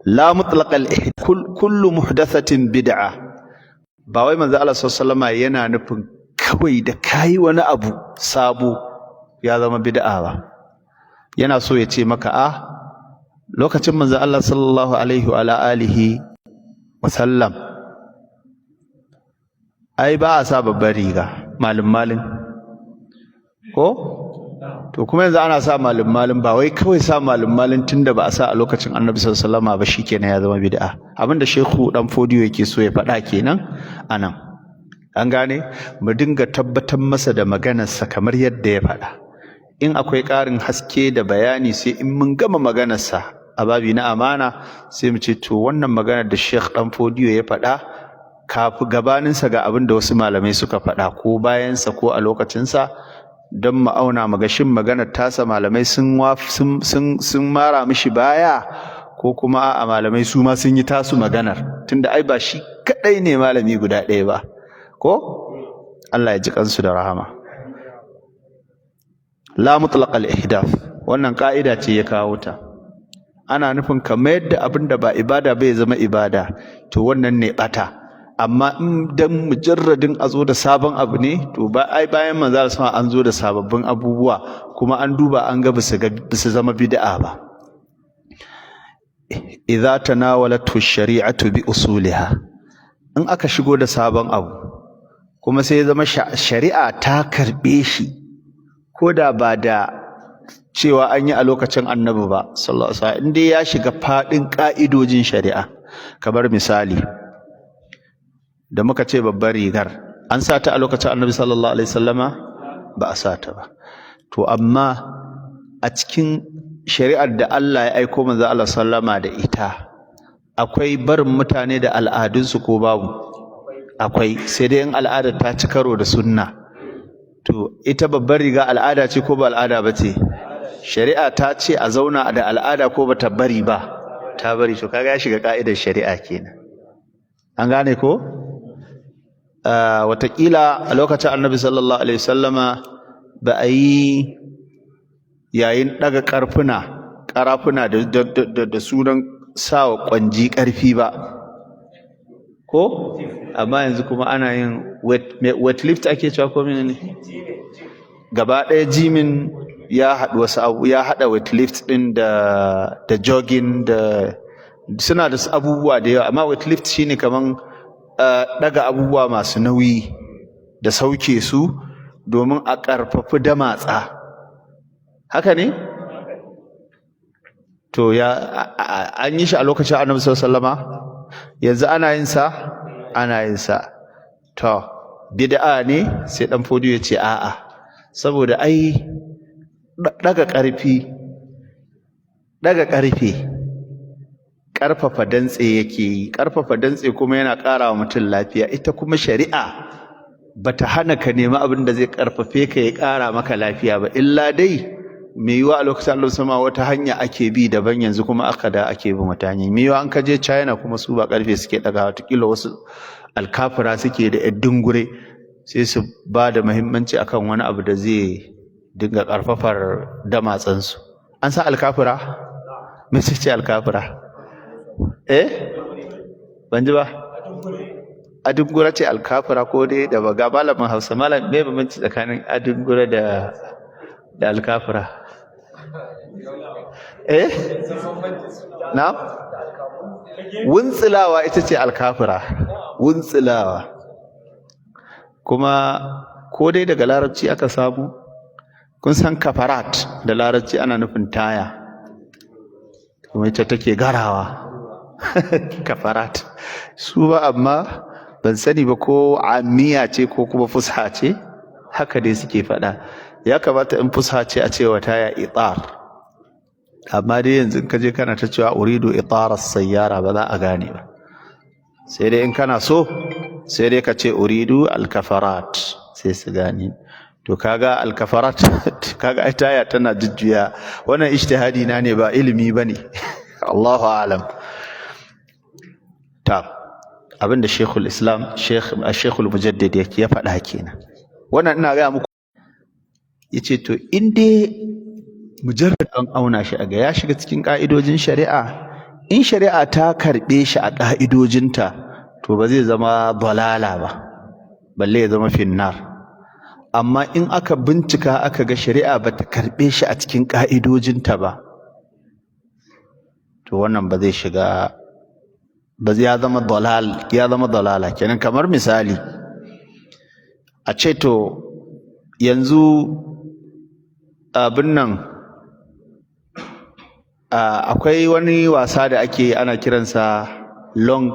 La mutlaq al kullu muhdathatin bid'a. Ba wai manzo Allah sallallahu alaihi yana nufin kawai da kayi wani abu sabo ya zama bid'a ba. Yana so ya ce maka, a lokacin manzo Allah sallallahu alaihi wa alihi wa sallam, ai ba a sa babbar riga, malin malin, ko? To kuma yanzu ana sa malin malin. Ba wai kawai sa malin malin tunda ba a sa a lokacin Annabi sallallahu alaihi wasallam ba, shikenan ya zama bid'a. Abinda Shehu Dan Fodiyo yake so ya faɗa kenan anan. An gane? Mu dinga tabbatar masa da maganarsa kamar yadda ya faɗa. In akwai ƙarin haske da bayani, sai in mun gama maganarsa, a babi na amana, sai mu ce, to, wannan maganar da Sheikh Dan Fodiyo ya faɗa, kafi gabaninsa ga abin da wasu malamai suka faɗa, ko bayansa ko a lokacinsa, don mu auna mu ga shin maganar tasa malamai sun mara mishi baya, ko kuma a'a, malamai su ma sun yi tasu maganar, tunda ai ba shi kadai ne malami guda ɗaya ba, ko? Allah ya ji kansu da rahama. La mutlaq al-ihdath, wannan ka'ida ce ya kawo ta. Ana nufin kamar yadda abin da ba ibada bai zama ibada, to wannan ne bata. Amma in dan mujarradin a zo da sabon abu ne, to ba ai bayan manzo sama an zo da sababbin abubuwa, kuma an duba an ga basu ga basu zama bid'a ba. Idza tanawalatu shari'atu bi usuliha, in aka shigo da sabon abu kuma sai ya zama shari'a ta karbe shi, ko da ba da cewa an yi a lokacin Annabi ba sallallahu alaihi wasallam, in dai ya shiga fadin ka'idojin shari'a. Kamar misali da muka ce babbar rigar, an sa ta a lokacin Annabi sallallahu alaihi wasallama? Ba a sa ta ba. To amma a cikin shari'ar da Allah ya aiko manzo Allah sallama da ita, akwai barin mutane da al'adunsu ko babu? Akwai, sai dai in al'adar ta ci karo da sunna. To ita babbar riga al'ada ce ko ba al'ada ba ce? Shari'a ta ce a zauna da al'ada ko bata bari ba? Ta bari. To kaga ya shiga ka'idar shari'a kenan. An gane ko? Watakila a lokacin Annabi sallallahu alaihi wasallama ba a yi yayin ɗaga ƙarfuna ƙarafuna da sunan sawa ƙwanji ƙarfi ba, ko? Amma yanzu kuma ana yin weight lift ake cewa, ko menene? Gaba ɗaya gymming ya haɗu wasu abu, ya haɗa weight lift ɗin da jogging, da suna da abubuwa da yawa. Amma weight lift shine kaman ɗaga abubuwa masu nauyi da sauke su domin a ƙarfafi damatsa. Haka ne? To ya an yi shi a lokacin Annabi sallallahu alaihi wasallama? Yanzu ana yin sa? Ana yin sa. To bid'a ne? Sai Dan Fodiyo ya ce a'a, saboda ai daga ƙarfi, daga ƙarfe ƙarfafa dantse yake yi, ƙarfafa dantse kuma yana ƙara wa mutum lafiya. Ita kuma shari'a bata hana ka nemi abin da zai ƙarfafe ka ya ƙara maka lafiya ba, illa dai mai yiwuwa a lokacin Allah sama wata hanya ake bi daban, yanzu kuma aka da ake bin wata hanya. Mai yiwuwa an ka je China kuma su ba ƙarfe suke ɗaga, wataƙila wasu alkafura suke da ƴar dungure, sai su ba da muhimmanci akan wani abu da zai dinga ƙarfafar damatsansu. An san alkafura? Mece ce alkafura? Eh, ban ji ba. Adungura ce alkafura, ko dai da baga malamin Hausa? Malam, me bambanci tsakanin adungura da alkafura? Eh, na wuntsilawa ita ce alkafura. Wuntsilawa kuma, ko dai daga Larabci aka samu. Kun san kafarat da Larabci ana nufin taya, kuma ita take garawa, kafarat su ba. Amma ban sani ba ko amiya ce ko kuma fusha ce, haka dai suke faɗa. Ya kamata in fusha ce a cewa taya itar, amma dai yanzu in ka je kana ta cewa uridu itar sayyara, ba za a gane ba. Sai dai in kana so, sai dai ka ce uridu alkafarat, sai su gane. To kaga alkafarat, kaga ai taya tana jujjuya. Wannan ijtihadi na ne, ba ilimi bane, Allahu a'lam. Ta abinda Sheikhul Islam, Sheikhul Mujaddid yake ya faɗa kenan. Wannan ina ga muku, yace to in dai mujarrad an auna shi aga ya shiga cikin ka'idojin shari'a, In shari'a ta karɓe shi a ƙa'idojinta, to ba zai zama dalala ba, balle ya zama finnar. Amma in aka bincika aka ga shari'a ba ta karɓe shi a cikin ƙa'idojinta ba, to wannan ba zai shiga ba, ya zama dalal, ya zama dalala kenan. Kamar misali a ce, to yanzu abin nan, akwai wani wasa da ake ana kiransa long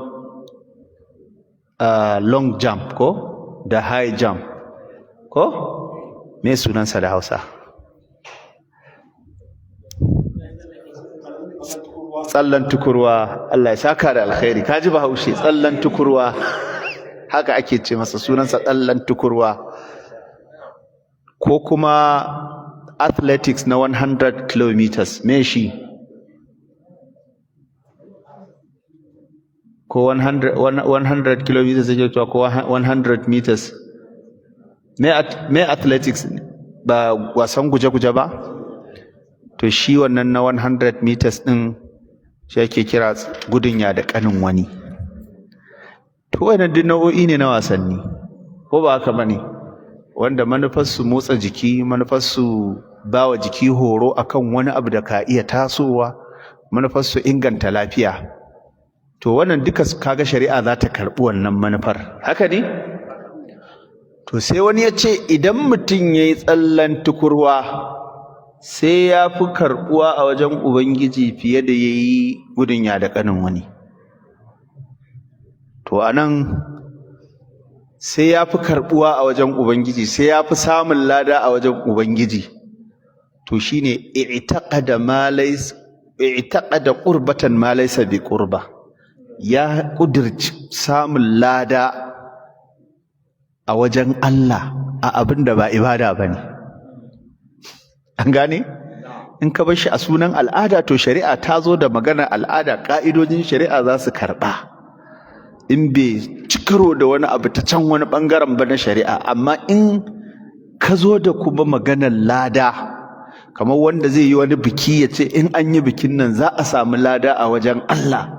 jump ko da high jump, ko me sunansa da Hausa? Tsallan tukurwa. Allah ya saka da alkhairi, kaji Bahaushe. Tsallan tukurwa, haka ake ce masa, sunansa tsallan tukurwa, ko kuma athletics na 100 kilometers, me shi, ko 100 kilometers yake cewa, ko 100 meters, me athletics ba wasan guje-guje ba? To shi wannan na 100 meters din shi ake kira gudun ya da kanin wani. To wannan duk nau'o'i ne na wasanni, ko ba haka bane? Wanda manufar su motsa jiki, manufar su ba wa jiki horo akan wani abu da ka iya tasowa, manufar su inganta lafiya. To wannan duka kaga shari'a za ta karɓi wannan manufar, haka ne? To sai wani ya ce idan mutum ya yi tsallan tukurwa, sai ya fi karɓuwa a wajen Ubangiji fiye da ya yi gudun ya da ƙanin wani. To a nan sai ya fi karɓuwa a wajen Ubangiji, sai ya fi samun lada a wajen Ubangiji. To shine i'taqada ma laysa, i'taqada qurbatan ma laysa bi qurba, ya ƙudirci samun lada a wajen Allah a abin da ba ibada bane. An gane? In ka bar shi a sunan al'ada, to shari'a ta zo da maganar al'ada, ƙa'idojin shari'a za su karɓa in bai ci karo da wani abu ta can wani ɓangaren ba na shari'a. Amma in ka zo da kuma maganar lada, kamar wanda zai yi wani biki ya ce in an yi bikin nan za a samu lada a wajen Allah,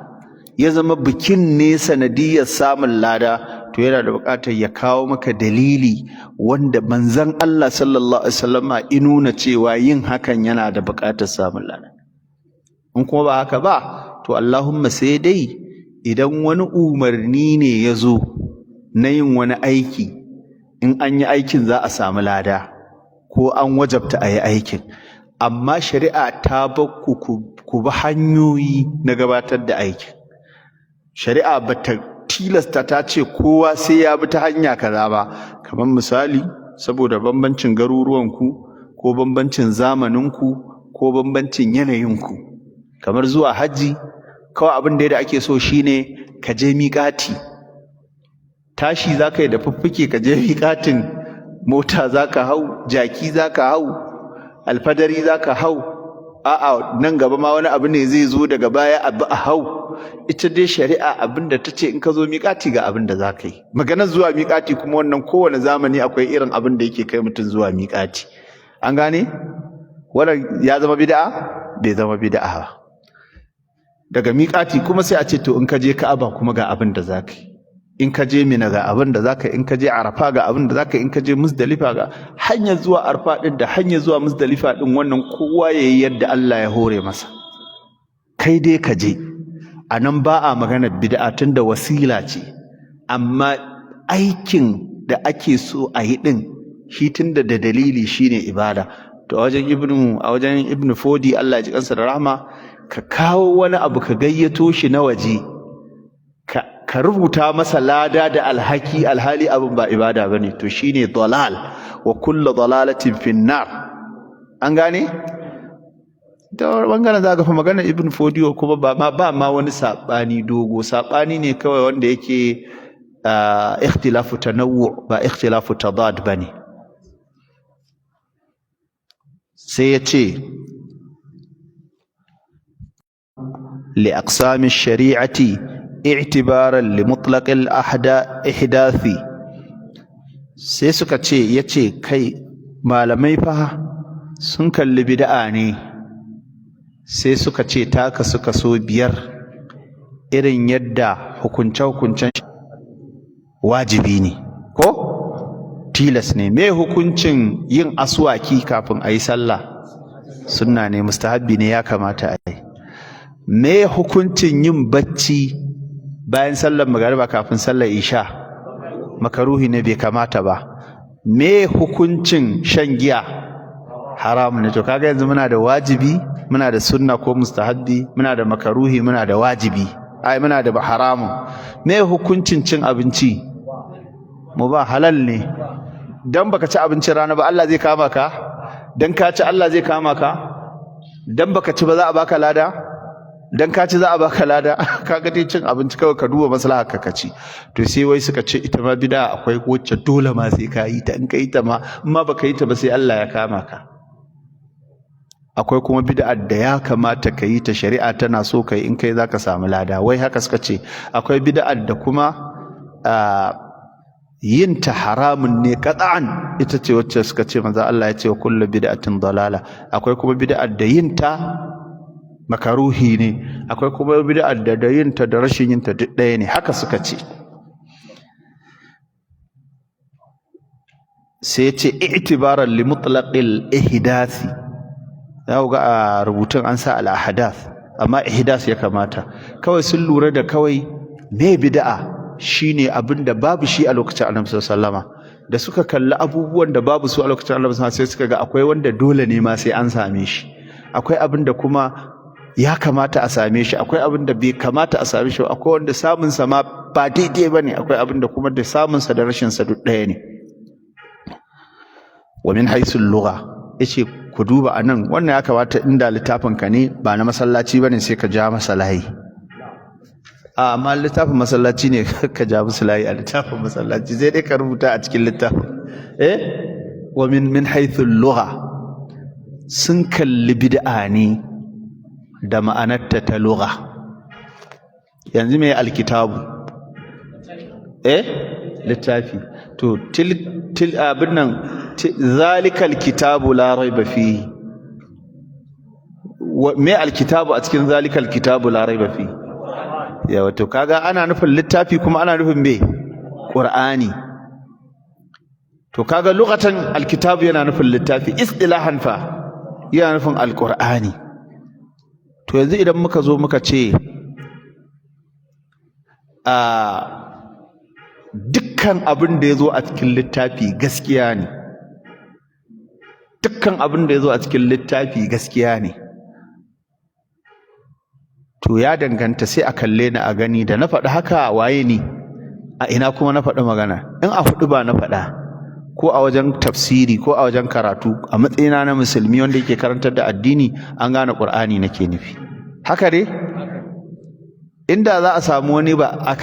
ya zama bikin ne sanadiyar samun lada, to yana da buƙatar ya kawo maka dalili wanda manzon Allah sallallahu alaihi wasallama ya nuna cewa yin hakan yana da buƙatar samun lada. In kuma ba haka ba, to Allahumma sai dai idan wani umarni ne ya zo na yin wani aiki, in an yi aikin za a samu lada, ko an wajabta a yi aikin, amma shari'a ta bar ku ku bi hanyoyi na gabatar da aikin. Shari'a ba ta tilasta ta ce kowa sai ya bi ta hanya kaza ba. Kamar misali, saboda bambancin garuruwanku, ko bambancin zamaninku, ko bambancin yanayinku, kamar zuwa hajji, kawai abin da ake so shine ka je miƙati. Tashi za ka yi da fuffuke ka je miƙatin, mota za ka hau, jaki za ka hau, alfadari za ka hau, a'a, nan gaba ma wani abu ne zai zo daga baya abu a hau. Ita dai shari'a abin da ta ce, in ka zo miƙati ga abin da za ka yi. Maganar zuwa miƙati kuma, wannan kowane zamani akwai irin abin da yake kai mutum zuwa miƙati. An gane? Wannan ya zama bid'a? Bai zama bid'a ba. Daga miƙati kuma sai a ce, to in ka je Ka'aba kuma ga abin da za ka yi, in ka je Mina ga abin da za ka yi, in ka je Arafa ga abin da za ka yi, in ka je Muzdalifa ga hanyar zuwa Arfa din da hanyar zuwa Muzdalifa din. Wannan kowa ya yi yadda Allah ya hore masa. Kai dai ka je. A nan ba a magana bid'a tunda wasila ce, amma aikin da ake so a yi din shi, tunda da dalili, shine ibada. To a wajen Ibnu Fodi, Allah ya ji kansa da rahma, ka kawo wani abu ka gayyato shi na waje, ka rubuta masa lada da alhaki, alhali abin ba ibada bane, to shine dalal, wa kullu dalalatin finnar. An gane? Ta bangaren za ka fa magana Ibn Fodiyo kuma ba ma wani sabani dogo, sabani ne kawai wanda yake ikhtilafu tanawwu, ba ikhtilafu tadad bane. Sai ya ce li aqsami shari'ati i'tibaran li mutlaq al ihdathi. Sai suka ce, yace kai malamai fa sun kalli bid'a ne, sai suka ce ta kasu kaso 5. Irin yadda hukunce-hukuncen wajibi ne ko tilas ne. Me hukuncin yin aswaki kafin a yi sallah? Sunna ne, mustahabbi ne, ya kamata a yi. Me hukuncin yin bacci bayan sallar magariba kafin sallar isha? Makaruhi ne, bai kamata ba. Me hukuncin shan giya? Haramun ne. To kaga yanzu muna da wajibi, muna da sunna ko mustahabbi, muna da makaruhi, muna da wajibi, ai muna da haramun. Me hukuncin cin abinci? Mubah, halal ne. Dan baka ci abincin rana ba, Allah zai kama ka? Dan ka ci, Allah zai kama ka? Dan baka ci ba, za a baka lada? Dan ka ci, za a baka lada? Kaga dai cin abinci, kawai ka duba maslahar ka ci. To sai wai suka ce ita ma bid'a akwai wacce dole ma sai ka yi ta, in ka yi ta ma, in ma baka yi ta ba, sai Allah ya kama ka. Akwai kuma bid'ar da ya kamata ka yi ta, shari'a tana so ka yi, in kai zaka samu lada. Wai haka suka ce. Akwai bid'ar da kuma yin ta haramun ne qat'an, ita ce wacce suka ce manzo Allah ya ce wa kullu bid'atin dalala. Akwai kuma bid'ar da yin ta makaruhi ne. Akwai kuma bid'ar da yin ta da rashin yin ta duk ɗaya ne. Haka suka ce. Sai ya ce i'tibaran li mutlaqil ihdasi. Za ku ga a rubutun an sa al ahdath, amma ihdas ya kamata. Kawai sun lura da kawai me bid'a shine abin da babu shi a lokacin Annabi sallallahu alaihi wasallama. Da suka kalli abubuwan da babu su a lokacin Annabi sallallahu alaihi wasallam, sai suka ga akwai wanda dole ne ma sai an same shi, akwai abin da kuma ya kamata a same shi, akwai abin da bai kamata a same shi, akwai wanda samun sa ma ba daidai bane, akwai abin da kuma da samun sa da rashin sa duk ɗaya ne. Wa min haythu al-lugha, yace ku duba anan, wannan ya kamata inda littafin ka ne ba na masallaci bane, sai ka ja masa layi. Amma littafin masallaci ne, ka ja musu layi a littafin masallaci, sai dai ka rubuta a cikin littafin. Wa min haythu al-lugha, sun kalli bid'a ne da ma'anarta ta lugha. Yanzu me alkitabu? Littafi. To til til abin nan, zalikal kitabu la raiba fihi. Me alkitabu a cikin zalikal kitabu la raiba fihi? Yawa, to kaga ana nufin littafi kuma ana nufin me? Qur'ani. To kaga lughatan alkitabu yana nufin littafi, istilahan fa yana nufin alqur'ani. To yanzu idan muka zo muka ce a dukkan abin da ya zo a cikin littafi gaskiya ne, dukkan abin da ya zo a cikin littafi gaskiya ne, to ya danganta, sai a kalle ni a gani da na faɗi haka waye ni, a ina kuma na faɗi magana. In a huɗu ba na faɗa, ko a wajen tafsiri, ko a wajen karatu, a matsayina na musulmi wanda yake karantar da addini, an gane Qur'ani nake nufi. Haka ne. Inda za a samu wani ba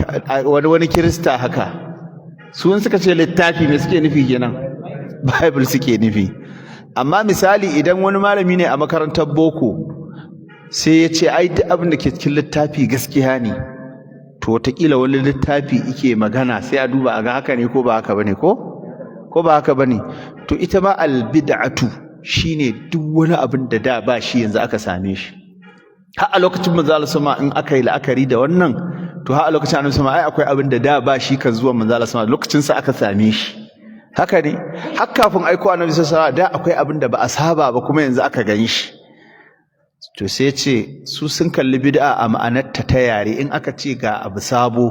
wani kirista haka, su suka ce littafi, me suke nufi kenan? Bible suke nufi. Amma misali idan wani malami ne a makarantar boko sai ya ce ai duk abin da ke cikin littafi gaskiya ne, to wataƙila wani littafi ike magana, sai a duba a ga haka ne ko ba haka bane, ko ba haka bane. To ita ma albid'atu shine duk wani abin da da ba shi, yanzu aka same shi. Har a lokacin manzo Allah sama, in aka yi la'akari da wannan, to har a lokacin Annabi sama ai akwai abin da da ba shi kan zuwa manzo Allah sama, lokacin sa aka same shi. Haka ne. Har kafin aiko Annabi sallallahu alaihi wasallam da akwai abin da ba a saba ba, kuma yanzu aka gan shi. To sai ce su sun kalli bid'a a ma'anarta ta yare. In aka ce ga abu sabo,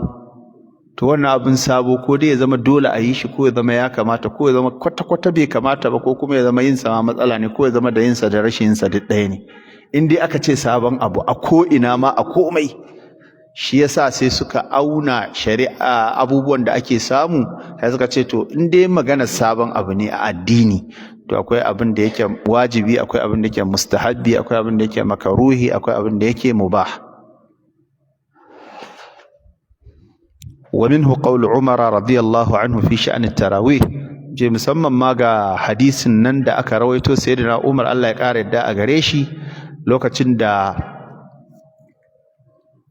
to wannan abin sabo ko dai ya zama dole a yi shi, ko ya zama ya kamata, ko ya zama kwata-kwata bai kamata ba, ko kuma ya zama yin sa ma matsala ne, ko ya zama da yin sa da rashin yin sa duk ɗaya ne. In dai aka ce sabon abu a ko ina ma, a komai. Shi yasa sai suka auna shari'a, abubuwan da ake samu, sai suka ce to in dai magana sabon abu ne a addini, to akwai abin da yake wajibi, akwai abin da yake mustahabbi, akwai abin da yake makaruhi, akwai abin da yake mubah. Wa minhu qawlu Umar radiyallahu anhu fi sha'n at-tarawih. Je musamman ma ga hadisin nan da aka rawaito, sayyidina Umar, Allah ya kare yadda a gare shi, lokacin da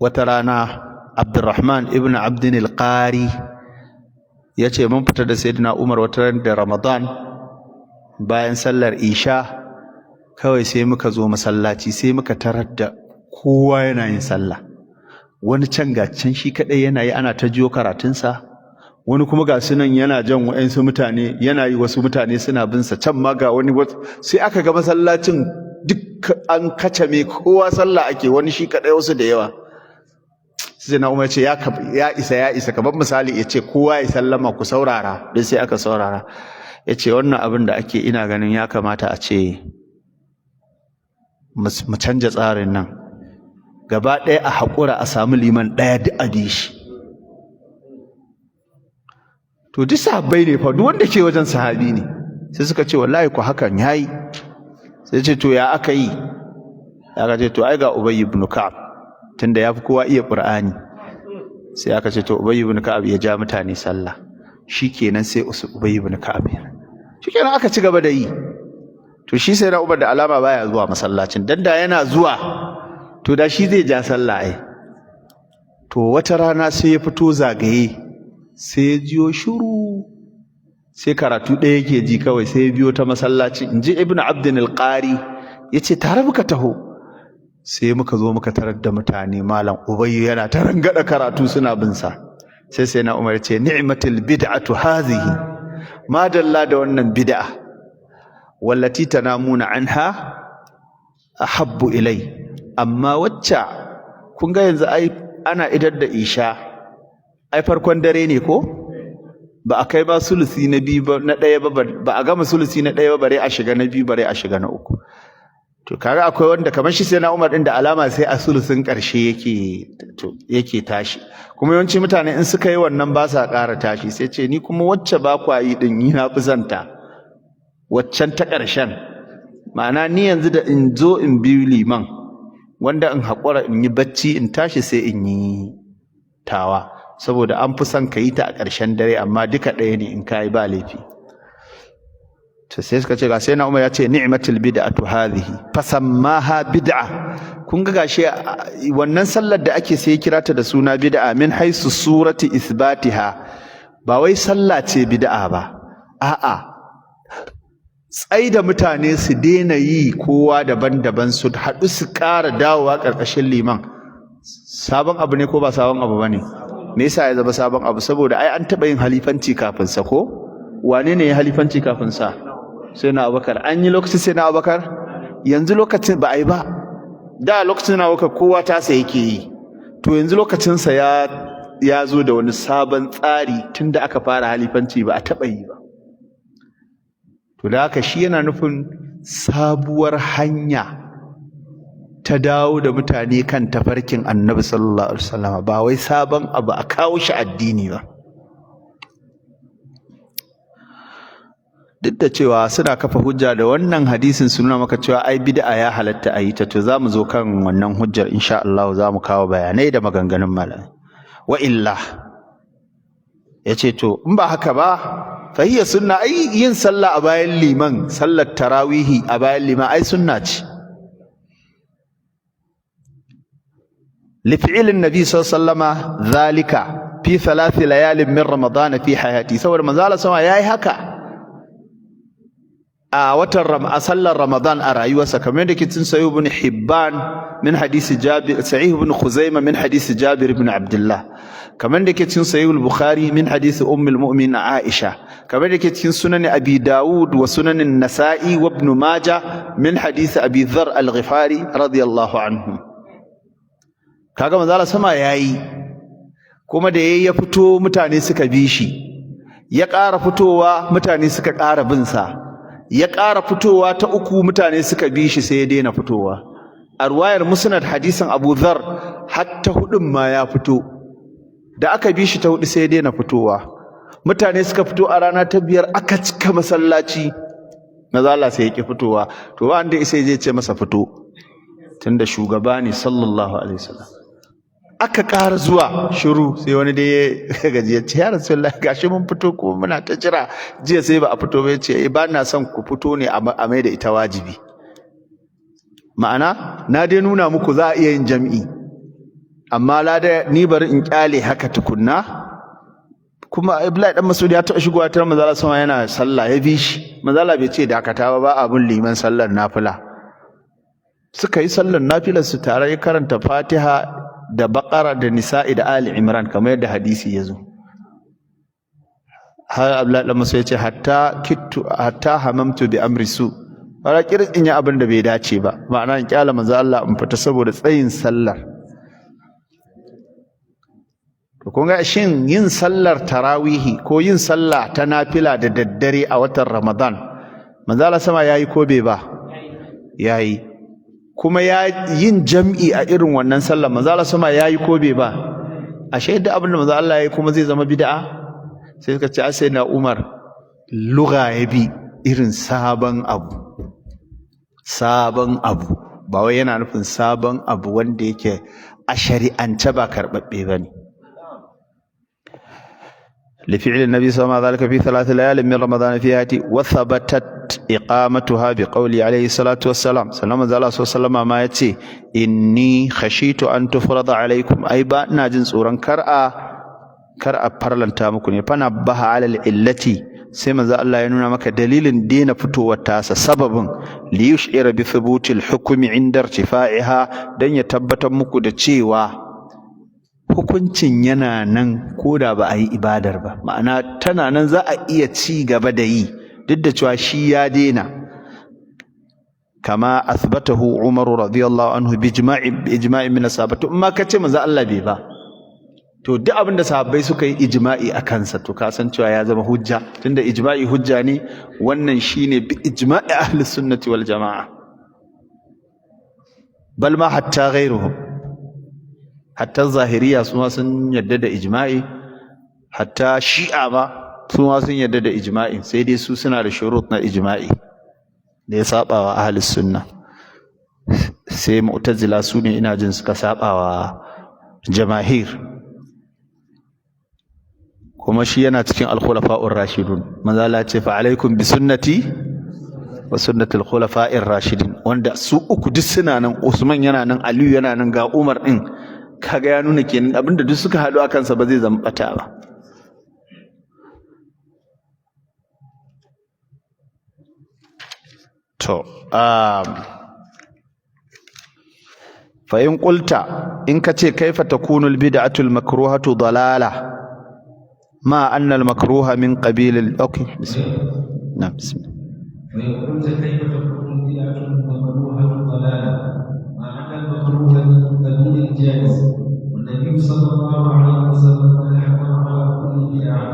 wata rana Abdurrahman ibn Abdin al-Qari ya ce mun fita da sayyidina Umar wata ran da Ramadan bayan sallar Isha, kawai sai muka zo masallaci, sai muka tarar da kowa yana yin sallah. Wani can ga can shi kadai yana yi, ana ta jiyo karatunsa. Wani kuma ga su nan yana jan wa'ansu mutane yana yi, wasu mutane suna bin sa. Can ma ga wani, sai aka ga masallacin duk an kacame, kowa sallah ake, wani shi kadai, wasu da yawa. Sai na Umar ce, ya isa, ya isa." Kamar misali ya ce, "Kowa ya sallama, ku saurara." Duk sai aka saurara. Ya ce, "Wannan abin da ake, ina ganin ya kamata a ce mu canja tsarin nan gaba ɗaya, a haƙura a samu liman ɗaya, duk a bi shi." To duk sahabbai ne fa, duk wanda ke wajen sahabi ne. Sai suka ce, "Wallahi ku hakan yayi." Sai ce, "To ya aka yi?" Aka ce, "To ai ga Ubay ibn Ka'ab, tunda yafi kowa iya Qur'ani." Sai aka ce, "To Ubay ibn Ka'ab ya ja mutane sallah." Shikenan, sai Ubay ibn Ka'ab, shikenan aka ci gaba da yi. To shi sai na Umar da alama baya zuwa masallacin, dan da yana zuwa to da shi zai ja sallah ai. To wata rana sai ya fito zagaye, sai ya jiyo shiru, sai karatu ɗaya yake ji kawai. Sai ya biyo ta masallaci, in ji Ibn Abdin al-Qari, ya ce, "Tare muka taho, sai muka zo muka tarar da mutane, Malam Ubayyu yana ta rangada karatu, suna bin sa." Sai na Umar ce, "Ni'matul bid'atu hazihi, madalla da wannan bid'a, wallati tanamuna anha ahabbu ilai." Amma wacce kun ga yanzu ai ana idar da isha, ai farkon dare ne, ko ba a kai ba sulusi na biyu ba, na ɗaya ba, ba a gama sulusi na ɗaya ba, bare a shiga na biyu, bare a shiga na uku. To kaga akwai wanda kamar shi sai na Umar din, da alama sai a sulusin ƙarshe yake, to yake tashi. Kuma yawanci mutane in suka yi wannan ba sa ƙara tashi. Sai ce, "Ni kuma wacce ba kwa yi din yi na fi santa, waccan ta ƙarshen." Ma'ana, ni yanzu da in zo in biyu liman, wanda in haƙura in yi bacci, in tashi sai in yi tawa, saboda an fi son ka yi ta a ƙarshen dare, amma duka ɗaya ne, in ka yi ba laifi. To sai suka ce, ga sai na Umar ya ce, "Ni'matul bid'atu hadhihi," fasammaha bid'a. Kun ga gashi wannan sallar da ake, sai kira ta da suna bid'a min haisu surati isbatiha. Ba wai sallah ce bid'a ba, a'a, tsaida mutane su daina yi kowa daban-daban, su haɗu su ƙara dawowa ƙarƙashin liman, sabon abu ne ko ba sabon abu bane? Me yasa ya zama sabon abu? Saboda ai an taɓa yin halifanci kafin sa, ko? Wane ne ya halifanci kafin sa? Sai na Abubakar. An yi lokacin sai na Abubakar, yanzu lokacin ba a yi ba. Da lokacin na Abubakar kowa tasa yake yi. To yanzu lokacinsa ya zo da wani sabon tsari, tunda aka fara halifanci ba a taɓa yi ba. To da haka shi yana nufin sabuwar hanya ta dawo da mutane kan tafarkin Annabi sallallahu alaihi wasallam, ba wai sabon abu a kawo shi addini ba. Duk da cewa suna kafa hujja da wannan hadisin, su nuna maka cewa ai bid'a ya halatta a yi ta. To za mu zo kan wannan hujjar insha Allah, za mu kawo bayanai da maganganun malamai. Wa illa, yace, to in ba haka ba, fa hiya sunna. Ai yin sallah a bayan liman, sallar tarawihi a bayan liman, ai sunna ce. Li fi'lin nabi sallallahu alaihi wasallama zalika fi thalath layalin min ramadan fi hayati. Saboda manzo Allah sama yayi haka a watan a sallar Ramadan a rayuwarsa, kamar yadda ke cikin Sahih ibn Hibban min hadisi Jabir, Sahih ibn Khuzaimah min hadisi Jabir ibn Abdullah, kamar yadda ke cikin Sahih al-Bukhari min hadisi Ummul Mu'minin Aisha, kamar yadda ke cikin Sunan Abi Dawud wa Sunan Nasa'i wa Ibn Majah min hadisi Abi Dharr al-Ghifari radiyallahu anhu. Kaga manzo Allah sama yayi, kuma da yayi ya fito, mutane suka bi shi. Ya ƙara fitowa, mutane suka ƙara bin sa. Ya ƙara fitowa ta uku, mutane suka bi shi, sai ya daina fitowa. A ruwayar Musnad, hadisin Abu Dharr, har ta hudun ma ya fito. Da aka bi shi ta hudu, sai ya daina fitowa. Mutane suka fito a rana ta biyar, aka cika masallaci, manzo Allah sai ya ki fitowa. To ba wanda sai zai ce masa fito, tunda shugaba ne sallallahu alaihi wasallam. Aka ƙara zuwa, shiru. Sai wani dai ya gaji, ya ce, "Ya Rasulullah, gashi mun fito kuma muna ta jira, jiya sai ba a fito ba." Ya ce, "Eh, ba na son ku fito ne a mai da ita wajibi. Ma'ana, na dai nuna muku za a iya yin jam'i, amma lada ni bari in kyale haka tukunna." Kuma Abdullahi dan Mas'ud ya taɓa shigowa ta manzo Allah sama yana sallah, ya bi shi. Manzo Allah bai ce dakata ba, ba abun liman sallar nafila. Suka yi sallar nafilar su tare, ya karanta Fatiha. da Baqara da Nisa'i da Ali Imran, kamar yadda hadisi ya zo. Har Abdullahi dan Mas'ud ya ce, hatta kittu hatta hamamtu bi amri su, wala kirin in yi abin da bai dace ba, ma'ana in kyala manzo Allah in fita saboda tsayin sallar. To kun ga, shin yin sallar tarawihi ko yin sallah ta nafila da daddare a watan Ramadan, manzo Allah sama yayi ko bai ba? Yayi. Kuma ya yin jam'i a irin wannan sallar, manzo Allah sama yayi ko bai ba? Ashe duk abin da manzo Allah yayi kuma zai zama bid'a? Sai suka ce sai na Umar lugha ya bi, irin sabon abu, sabon abu ba wai yana nufin sabon abu wanda yake a shari'ance ba karɓaɓɓe ba ne. لفعل النبي صلى الله عليه وسلم ذلك في 3 ليال من رمضان في هاتي، وثبتت إقامتها بقوله عليه الصلاة والسلام. سلام الله صلى الله عليه وسلم ما يتي: إني خشيت أن تفرض عليكم، أي با ina jin tsoron kar a farlanta muku ne. فنبه على العلة، sai manzo Allah ya nuna maka dalilin daina fitowar tasa, sababin، ليشعر بثبوت الحكم عند ارتفاعها، dan ya tabbatar muku da cewa hukuncin yana nan ko da ba a yi ibadar ba, ma'ana tana nan, za a iya ci gaba da yi duk da cewa shi ya daina. كما أثبته عمر رضي الله عنه بإجماع من الصحابة. Amma kace manzo Allah bai ba, to duk abin da sahabbai suka yi ijma'i a kansa, to ka san cewa ya zama hujja, tunda ijma'i hujja ne. Wannan shine بإجماع أهل السنة والجماعة، بل ما حتى غيرهم، hatta zahiriya su ma sun yadda da ijma'i, hatta shi'a ma su ma sun yadda da ijma'i, sai dai su suna da shurut na ijma'i da ya saba wa ahli sunna. Sai mu'tazila, su ne ina jin suka saba wa jamahir. Kuma shi yana cikin الخلفاء الراشدون. Manzo Allah ce: فعليكم بسنتي وسنة الخلفاء الراشدين, wanda su uku duk suna nan, Usman yana nan, Aliyu yana nan, ga Umar din. Kaga ya nuna kenan abinda duk suka haɗu akan sa ba zai zama bata ba. To فإن قلت, in kace: كيف تكون البدعة المكروهة ضلالة مع أن المكروه من قبيل okay، بسم الله، نعم، بسم الله. فإن قلت: كيف تكون البدعة المكروهة ضلالة مع أن المكروه من قبيل الجائز، والنبي صلى الله عليه وسلم قد حكم على كل بدعة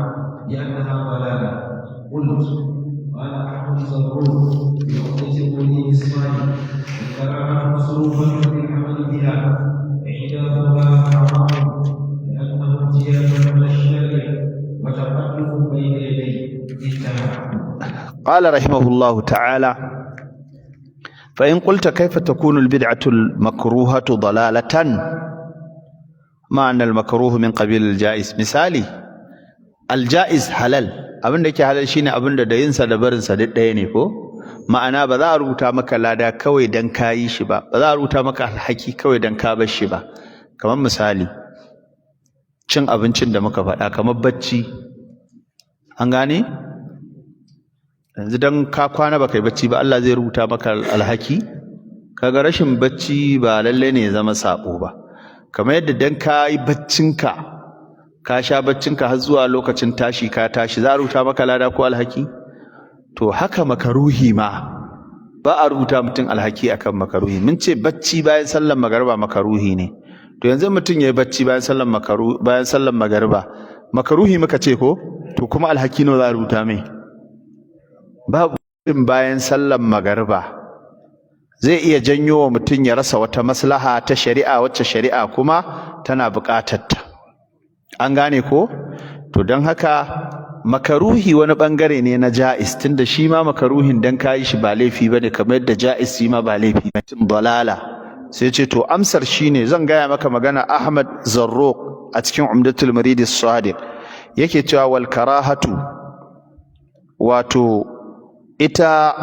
بأنها ضلالة؟ قلت: قال أحمد زروق في عمدة المريد الصالح: الكراهة مصروفة للعمل بها، وإحداثها حرام لأنه امتياز على الشارع وتقدم بين يديه. انتهى. قال رحمه الله تعالى: فإن قلت: كيف تكون البدعة المكروهة ضلالة مع أن المكروه من قبيل الجائز؟ مثالي الجائز halal, abin da yake halal shine abin da yinsa da barinsa duk ɗaya ne ko? Ma'ana ba za a rubuta maka lada kawai dan ka yi shi ba, ba za a rubuta maka alhaki kawai dan ka bar shi ba. Kamar misali cin abincin da muka faɗa, kamar bacci, an gane? Yanzu dan ka kwana baka yi bacci ba, Allah zai rubuta maka alhaki? Kaga rashin bacci ba lalle ne ya zama sabo ba. Kamar yadda dan ka yi baccinka, ka sha baccinka har zuwa lokacin tashi, ka tashi, za a rubuta maka lada ko alhaki? To haka makaruhi ma, ba a rubuta mutum alhaki akan makaruhi. Mun ce bacci bayan sallar magariba makaruhi ne. To yanzu mutum ya yi bacci bayan sallar magariba, makaruhi muka ce ko? To kuma alhaki nawa za a rubuta mai? Babu. Bayan sallar magariba zai iya janyo wa mutum ya rasa wata maslaha ta shari'a, wacce shari'a kuma tana buƙatar ta, an gane ko? To don haka makaruhi wani bangare ne na ja'is, tunda shi ma makaruhin dan kayi shi ba laifi bane, kamar yadda ja'is shi ma ba laifi bane. Dalala sai ce, to amsar shine zan gaya maka magana Ahmad Zarruq a cikin Umdatul Murid Sadiq, yake cewa والكراهة, wato ita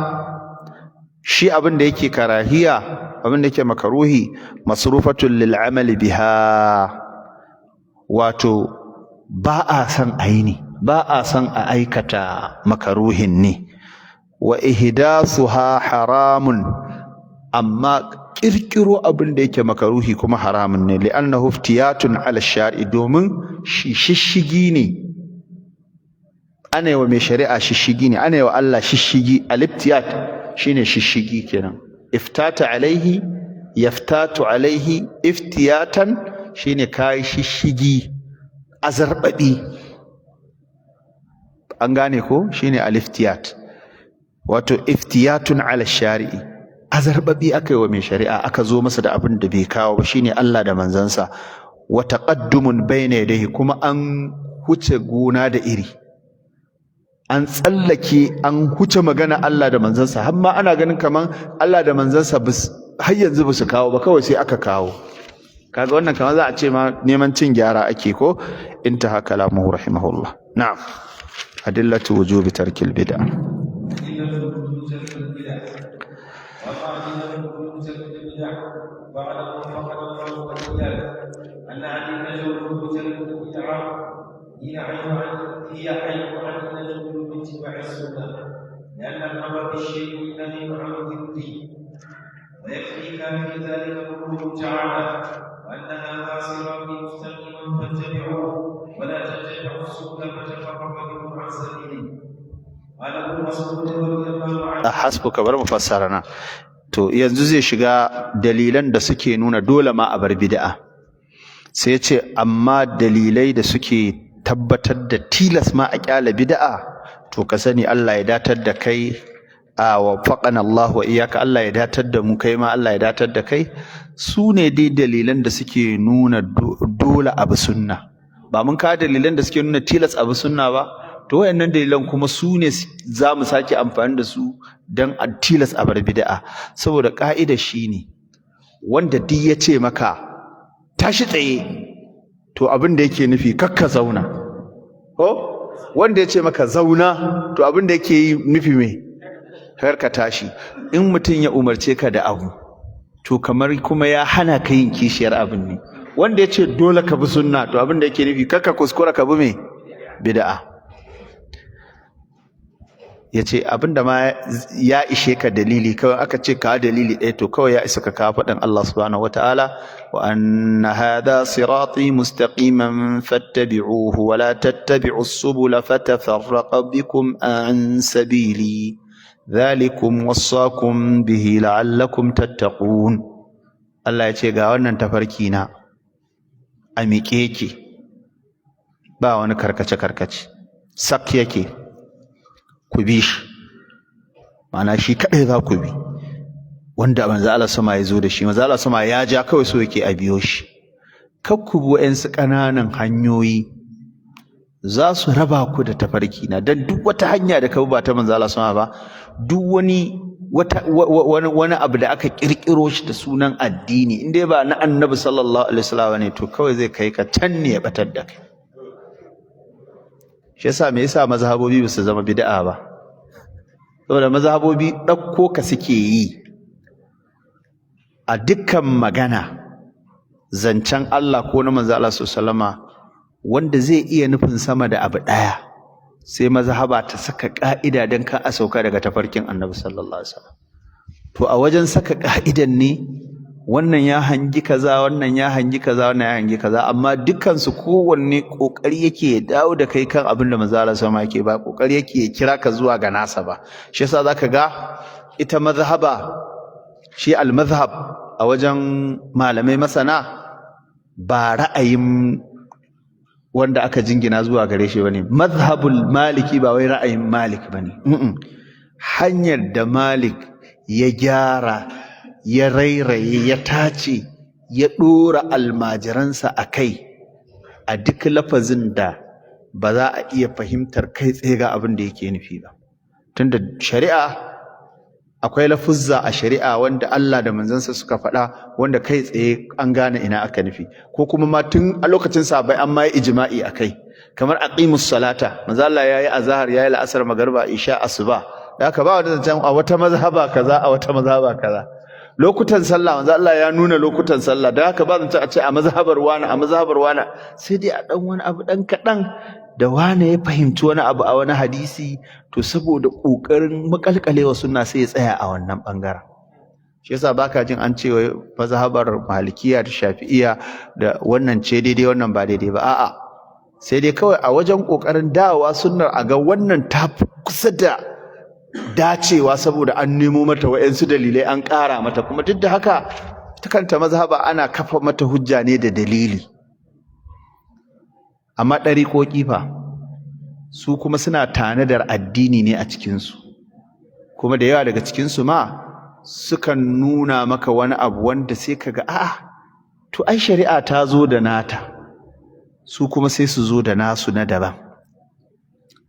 shi abin da yake karahiya, abin da yake makaruhi, مصروفة للعمل بها, wato ba a san aini, ba a san a aikata makaruhin ne. وإحداثها حرام, amma kirkiro makaruhin haramun ne. Kirkiro abin da yake makaruhi kuma haramun ne, li'annahu iftiyatun ala shari'i, domin shi shishigi ne, ana yi wa mai shari'a shishigi ne, ana yi wa Allah shishigi. Al-iftiyat shine shishigi kenan. Iftata alaihi yaftatu alaihi iftiyatan, shine kai shishigi, azarbabi. An gane ko? Shine al-iftiyat, wato iftiyatun ala shari'i, azarbabi aka yi wa mai shari'a, aka zo masa da abin da bai kawo ba, shine Allah da manzansa. Wa taqaddumun bayna yadayhi, kuma an huce gona da iri, an tsallake, an huce magana Allah da manzansa, har ma ana ganin kaman Allah da manzansa har yanzu ba su kawo ba, kawai sai aka kawo. Kaga wannan kamar za a ce ma neman cin gyara ake ko. Intaha kalamuhu rahimahullah. Na'am, adillatu wujubi tarkil bid'a. أدلة وجوب ترك البدع. وأما أدلة وجوب ترك البدع، فاعلم وفقنا الله وإياك أن أدلة وجوب ترك البدع هي أيضا أدلة وجوب اتباع السنة، لأن الأمر بالشيء نهي عن ضده. ويكفيك في ذلك قوله تعالى: وأن هذا صراطي مستقيما فاتبعوه ولا تتبعوا السبل فتفرق بكم عن سبيله. قال ابن مسعود رضي الله عنه. Hasbuka, bar mu fassara na. To yanzu zai shiga dalilan da suke nuna dole ma a bar bid'a. Sai ya ce amma dalilai da suke tabbatar da tilas ma a kyale bid'a, to ka sani, Allah ya datar da kai, a wafaqana Allah wa iyyaka, Allah ya datar da mu, kai ma Allah ya datar da kai, su ne dai dalilan da suke nuna dole abu sunna. Ba mun kawo dalilan da suke nuna tilas abu sunna ba? To wayannan dalilan kuma su ne za mu sake amfani da su don a tilas a bar bid'a. Saboda ka'ida shine, wanda duk ya ce maka tashi tsaye, to abin da yake nufi kakka zauna. Ko wanda ya ce maka zauna, to abin da yake yi nufi me? Kar ka tashi. In mutum ya umarce ka da abu, to kamar kuma ya hana ka yin kishiyar abin ne. Wanda ya ce dole ka bi sunna, to abin da yake nufi kakka kuskura ka bi me? Bid'a. Ya ce abinda ma ya ishe ka dalili, kawai aka ce ka dalili ɗaya, to kawai ya isa ka kawo faɗin Allah subhanahu wataala: wa anna hadha sirati mustaqiman fattabi'uhu wa la tattabi'us subula fatafarraqa bikum an sabili dhalikum wasaqum bihi la'allakum tattaqun. Allah ya ce ga wannan tafarki na a miƙe yake, ba wani karkace karkace, sak yake, ku bi shi. Ma'ana shi kaɗai za ku bi, wanda manzo Allah sama ya zo da shi. Manzo Allah sama ya ja, kawai so yake a biyo shi. Kar ku bi wa'yansu ƙananan hanyoyi, za su raba ku da tafarki na. Dan duk wata hanya da ka bi ba ta manzo Allah sama ba, duk wani wata wani wani abu da aka kirkiro shi da sunan addini, in dai ba na Annabi sallallahu alaihi wasallam ne, to kawai zai kai ka can ne ya batar da kai. Shi yasa, me yasa mazhabobi ba su zama bid'a ba? Saboda mazhabobi ɗauko ka suke yi a dukkan magana, zancen Allah ko na manzo Allah sallama, wanda zai iya nufin sama da abu ɗaya, sai mazhaba ta saka ƙa'ida don ka a sauka daga tafarkin Annabi sallallahu alaihi wasallam. To a wajen saka ƙa'idan ne wannan ya hangi kaza, wannan ya hangi kaza, wannan ya hangi kaza, amma dukkan su kowanne kokari yake ya dawo da kai kan abin da manzo Allah sama yake ba, kokari yake ya kira ka zuwa ga nasa ba. Shi yasa zaka ga ita mazhaba, shi al-mazhab a wajen malamai masana ba ra'ayin wanda aka jingina zuwa gare shi bane. Mazhabul Maliki ba wai ra'ayin Malik bane. Hanyar da Malik ya gyara, ya rairaye, ya tace, ya ɗora almajiransa a kai, a duk lafazin da ba za a iya fahimtar kai tsaye ga abin da yake nufi ba. Tunda shari'a akwai lafuzza a shari'a wanda Allah da manzansa suka faɗa, wanda kai tsaye an gane ina aka nufi, ko kuma ma tun a lokacin sahabbai an ma yi ijma'i akai, kamar aqimus salata. Manzo Allah yayi azhar, yayi la'asar, magriba, isha, asuba. Da haka ba wanda zancen a wata mazhaba kaza, a wata mazhaba kaza. Lokutan sallah, manzo Allah ya nuna lokutan sallah. Da haka ba zancen a ce a mazhabar wani, a mazhabar wani. Sai dai a dan wani abu dan kaɗan da wane ya fahimci wani abu a wani hadisi, to saboda ƙoƙarin makalkalewa sunna sai ya tsaya a wannan ɓangaren. Shi yasa baka jin an ce wai mazhabar Malikiya da Shafi'iya da wannan ce daidai, wannan ba daidai ba. A'a, sai dai kawai a wajen kokarin dawowa sunnar a ga wannan ta kusa da dacewa saboda an nemo mata wa'yansu dalilai an ƙara mata. Kuma duk da haka ta kanta mazhaba ana kafa mata hujja ne da dalili. Amma ɗariƙoƙi fa, su kuma suna tanadar addini ne a cikinsu, kuma da yawa daga cikinsu ma sukan nuna maka wani abu wanda sai ka ga, a'a, to ai shari'a ta zo da nata, su kuma sai su zo da nasu na daban,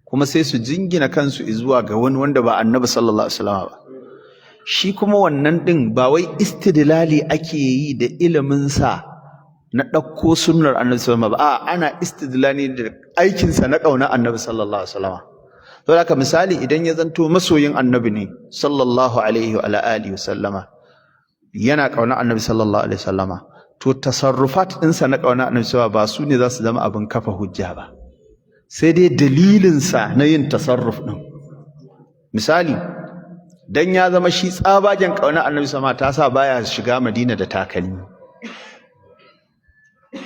kuma sai su jingina kansu zuwa ga wani wanda ba Annabi sallallahu alaihi wasallam ba. Shi kuma wannan din ba wai istidlali ake yi da ilimin sa na ɗauko sunnar Annabi sallallahu alaihi wasallam ba. A'a, ana istidlali da aikin sa na ƙauna Annabi sallallahu alaihi wasallam. Saboda haka, misali, idan ya zanto masoyin Annabi ne sallallahu alaihi wa alihi wasallama, yana ƙauna Annabi sallallahu alaihi wasallama, to tasarrufat ɗinsa na ƙauna Annabi sallallahu ba su ne za su zama abin kafa hujja ba, sai dai dalilinsa na yin tasarruf ɗin. Misali, dan ya zama shi tsabagen ƙauna Annabi sama ta sa baya shiga Madina da takalmi,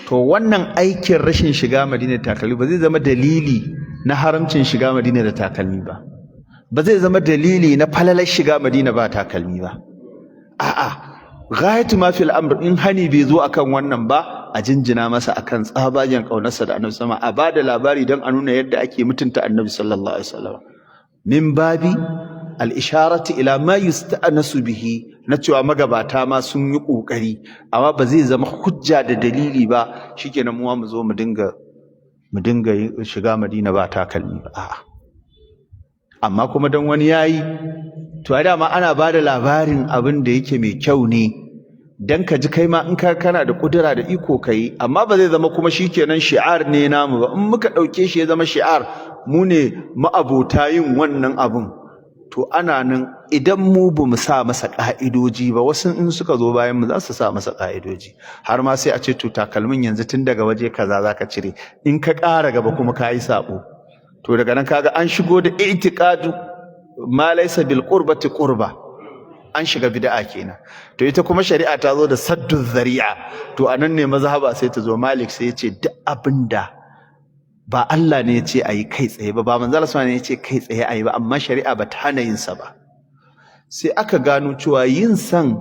to wannan aikin rashin shiga Madina da takalmi ba zai zama dalili na haramcin shiga Madina da takalmi ba, ba zai zama dalili na falalar shiga Madina ba takalmi ba. A'a, ghayatu ma fil amr, in hani bai zo akan wannan ba, a jinjina masa akan tsabagen kaunarsa da Annabi sama, a bada labari don a nuna yadda ake mutunta Annabi sallallahu alaihi wasallam, min babi al-isharati ila ma yusta'nasu bihi, na cewa magabata ma sun yi kokari, amma ba zai zama hujja da dalili ba, shikenan mu mu zo mu dinga shiga Madina ba takalmi ba. A'a, amma kuma dan wani yayi, to a dama ana bada labarin abin da yake mai kyau ne dan ka ji kai ma in ka kana da kudura da iko kai, amma ba zai zama kuma shikenan shi'ar ne namu ba. In muka dauke shi ya zama shi'ar, mu ne ma'abota yin wannan abun, to ana nan idan mu ba mu sa masa ka'idoji ba, wasu in suka zo bayan mu za su sa masa ka'idoji, har ma sai a ce to takalmin yanzu tun daga waje kaza zaka cire, in ka ƙara gaba kuma ka yi sabo. To daga nan kaga an shigo da i'tiqadu ma laysa bil qurbati qurba, an shiga bid'a kenan. To ita kuma shari'a ta zo da saddu zari'a. To anan ne mazhaba sai ta zo. Malik sai ya ce duk abinda ba Allah ne ya ce ayi kai tsaye ba, ba manzo Allah ne ya ce kai tsaye ayi ba, amma shari'a ba ta hana yin sa ba, sai aka gano cewa yin san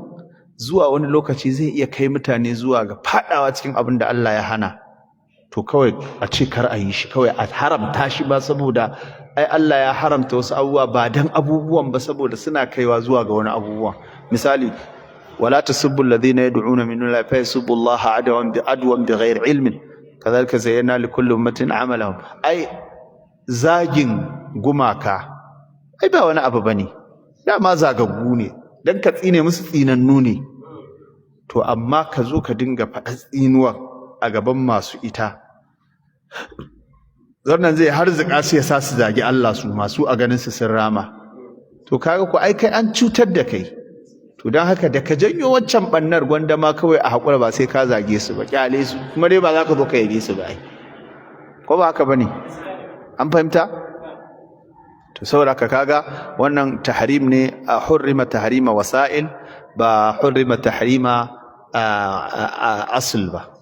zuwa wani lokaci zai iya kai mutane zuwa ga fadawa cikin abin da Allah ya hana, to kawai a ce kar a yi shi, kawai a haramta shi ba, saboda ai Allah ya haramta wasu abubuwa ba dan abubuwan ba, saboda suna kaiwa zuwa ga wani abubuwa. Misali, wala tasubbu alladhina yad'una min dunillahi fa yasubbu Allah adwan bi adwan bighairi ilmin kadhalika zayyana likulli ummatin amalahum. Ai zagin gumaka ai ba wani abu bane, dama zagaggu ne, dan ka tsine musu, tsinannu ne. To amma ka zo ka dinga faɗa tsinuwa a gaban masu ita, wannan zai harzuka su, ya sa su zagi Allah, su masu a ganin su sun rama. To kaga ko ai kai an cutar da kai. To don haka da ka janyo waccan bannar, gwanda ma kawai a haƙura, ba sai ka zage su ba, kyale su, kuma dai ba za ka zo ka yabe su ba ai, ko ba haka bane? An fahimta? To saboda haka kaga wannan tahrim ne, a hurrima tahrima wasa'il, ba hurrima tahrima asl ba.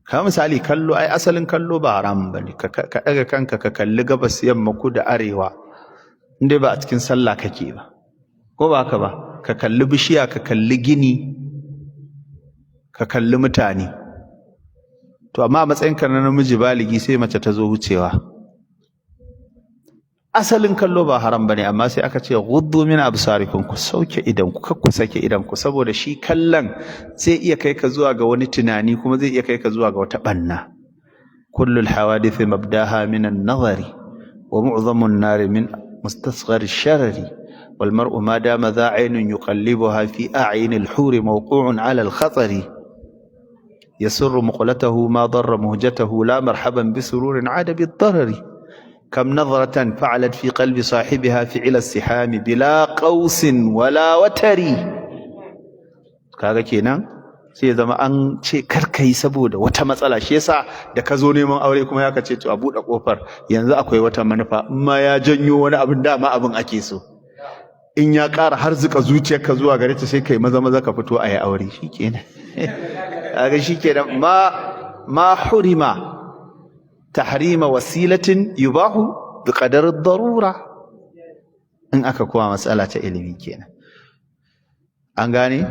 Kamar misali kallo, ai asalin kallo ba haramun bane. Ka ɗaga kanka ka kalli gabas, yamma, kudu, arewa, in dai ba a cikin sallah kake ba, ko ba haka ba? Ka kalli bishiya, ka kalli gini, ka kalli mutane. To amma a matsayinka na namiji baligi, sai mace ta zo wucewa, asalin kallo ba haram bane, amma sai aka ce ghuddu min absarikum, ku sauke idan ku, kar ku sake idan ku, saboda shi kallon zai iya kai ka zuwa ga wani tunani, kuma zai iya kai ka zuwa ga wata banna. Kullul hawadith mabdaha min an-nazari wa mu'zamu an-nar min mustasghar ash-sharari wal mar'u ma dama dha 'aynun yuqallibuha fi a'yun al-huri mawqu'un 'ala al-khatari yasurru muqlatahu ma darra muhjatahu la marhaban bi sururin 'ada bid-darari كم نظرة فعلت في قلب صاحبها فعل السحام بلا قوس ولا وتر. Kaga kenan sai ya zama an ce kar ka yi saboda wata matsala. Shi yasa da ka zo neman aure kuma ya ka ce to a buɗe kofar, yanzu akwai wata manufa, in ma ya janyo wani abin, dama abin ake so. In ya ƙara harzuka zuciyarka zuwa gare ta, sai kai maza maza ka fito a yi aure. Shikenan, kaga shikenan. ما حرم تحريم وسيلة يباح بقدر الضرورة. In aka kuma matsala ta ilimi kenan, an gane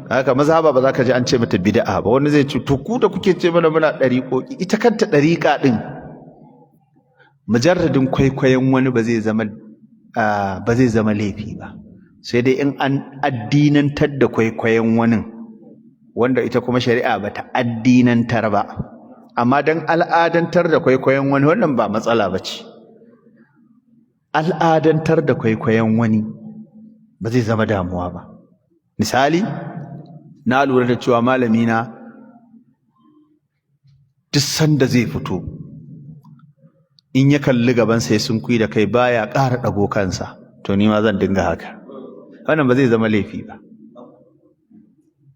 haka. Mazhaba ba za ka ji an ce mata bid'a ba. Wani zai ce, "To, ku da kuke ce mana muna ɗariƙoƙi." Ita kanta ɗariƙa ɗin, mujarradin kwaikwayon wani ba zai zama laifi ba, sai dai in an addinantar da kwaikwayon wani, wanda ita kuma shari'a ba ta addinantar ba. Amma dan al'adantar da kwaikwayon wani, wannan ba matsala ba ce. Al'adantar da kwaikwayon wani ba zai zama damuwa ba. Misali, na lura da cewa malamina duk sanda zai fito, in ya kalli gaban sai sun kui da kai, baya ƙara ɗago kansa. To, ni ma zan dinga haka. Wannan ba zai zama laifi ba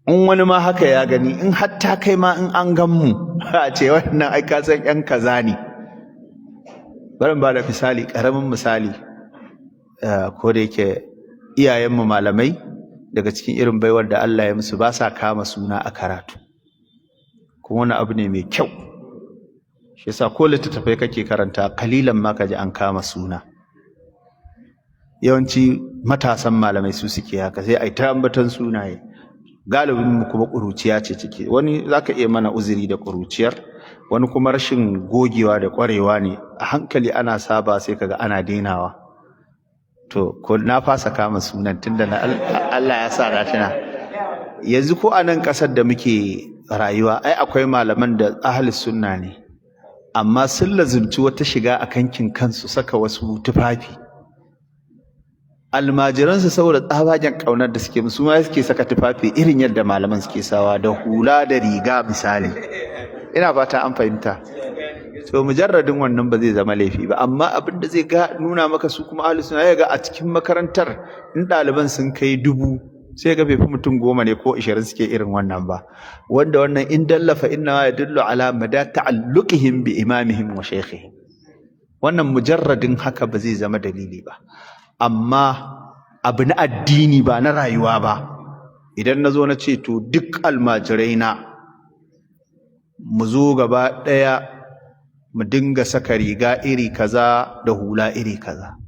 in wani ma haka ya gani. In hatta kai ma in an gan mu a ce, "Wannan ai ka san ƴan kaza ne." Bari ba da misali, ƙaramin misali. Ko da yake iyayenmu malamai, daga cikin irin baiwar da Allah ya musu, ba sa kama suna a karatu, kuma wani abu ne mai kyau. Shi yasa ko littattafai kake karanta, kalilan ma ka ji an kama suna. Yawanci matasan malamai su suke haka, sai ai ta ambaton sunaye. Galibin mu kuma ƙuruciya ce ciki. Wani zaka iya mana uzuri da ƙuruciyar, wani kuma rashin gogewa da ƙwarewa ne. A hankali ana saba, sai kaga ana dainawa. To, ko na fasa kama sunan, tunda na Allah ya sa na tuna yanzu. Ko a nan ƙasar da muke rayuwa, ai akwai malaman da ahli sunna ne, amma sun lazimci wata shiga a kankin kansu, saka wasu tufafi. Almajiransu, saboda tsabagen ƙaunar da suke musu ma, suke saka tufafi irin yadda malaman suke sawa, da hula da riga misali. Ina fata an fahimta. To, mujarradin wannan ba zai zama laifi ba. Amma abin da zai ga nuna maka su kuma ahli sunna, ya ga a cikin makarantar, in ɗaliban sun kai 1000, sai ga bai fi mutum 10 ne ko 20 suke irin wannan ba. Wanda wannan إن دل فإنما يدل على مدى تعلقهم بإمامهم وشيخهم. Wannan mujarradin haka ba zai zama dalili ba. Amma abu na addini, ba na rayuwa ba, idan na zo na ce, "To, duk almajirai na mu zo gaba ɗaya mu dinga saka riga iri kaza da hula iri kaza,"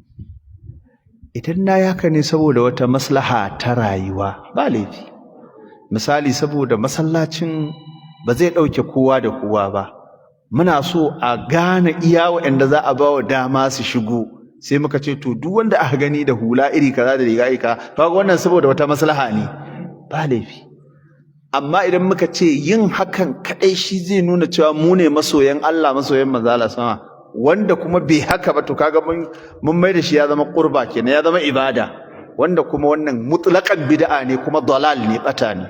idan na yi haka ne saboda wata maslaha ta rayuwa, ba laifi. Misali, saboda masallacin ba zai ɗauke kowa da kowa ba, muna so a gane iya waɗanda za a ba wa dama su shigo, sai muka ce, "To, duk wanda aka gani da hula iri kaza da riga iri kaza." To, wannan saboda wata maslaha ne, ba laifi. Amma idan muka ce yin hakan kadai shi zai nuna cewa mu ne masoyan Allah, masoyan manzo Allah sama, wanda kuma bai haka ba, to kaga mun mai da shi ya zama qurba kenan, ya zama ibada, wanda kuma wannan mutlaqan bid'a ne, kuma dalal ne, bata ne.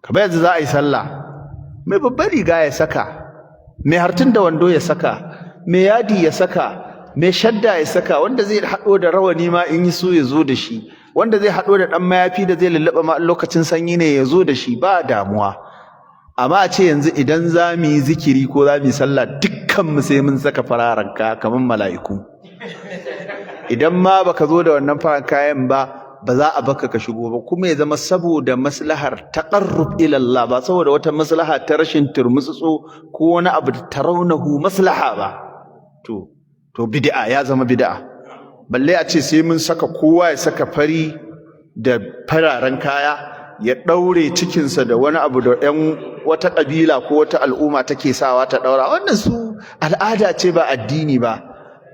Kamar yanzu za a yi sallah, mai babbar riga ya saka, mai hartun da wando ya saka, mai yadi ya saka, mai shadda ya saka, wanda zai haɗo da rawani ma in yi so ya zo da shi, wanda zai haɗo da ɗan mayafi da zai lulluɓa ma lokacin sanyi ne ya zo da shi, ba damuwa. Amma a ce yanzu idan za mu yi zikiri ko za mu yi sallah, dukkan mu sai mun saka fararen kaya kamar mala'iku, idan ma baka zo da wannan fararen kayan ba, ba za a baka ka shigo ba, kuma ya zama saboda maslahar تقرب إلى الله, ba saboda wata maslaha ta rashin turmutsutsu ko wani abu da ترونه مصلحة ba, to bid'a, ya zama bid'a. Balle a ce sai mun saka, kowa ya saka fari da fararen kaya, ya ɗaure cikinsa da wani abu da ‘yan wata ƙabila ko wata al'umma take sawa ta ɗaura. Wannan su al'ada ce, ba addini ba.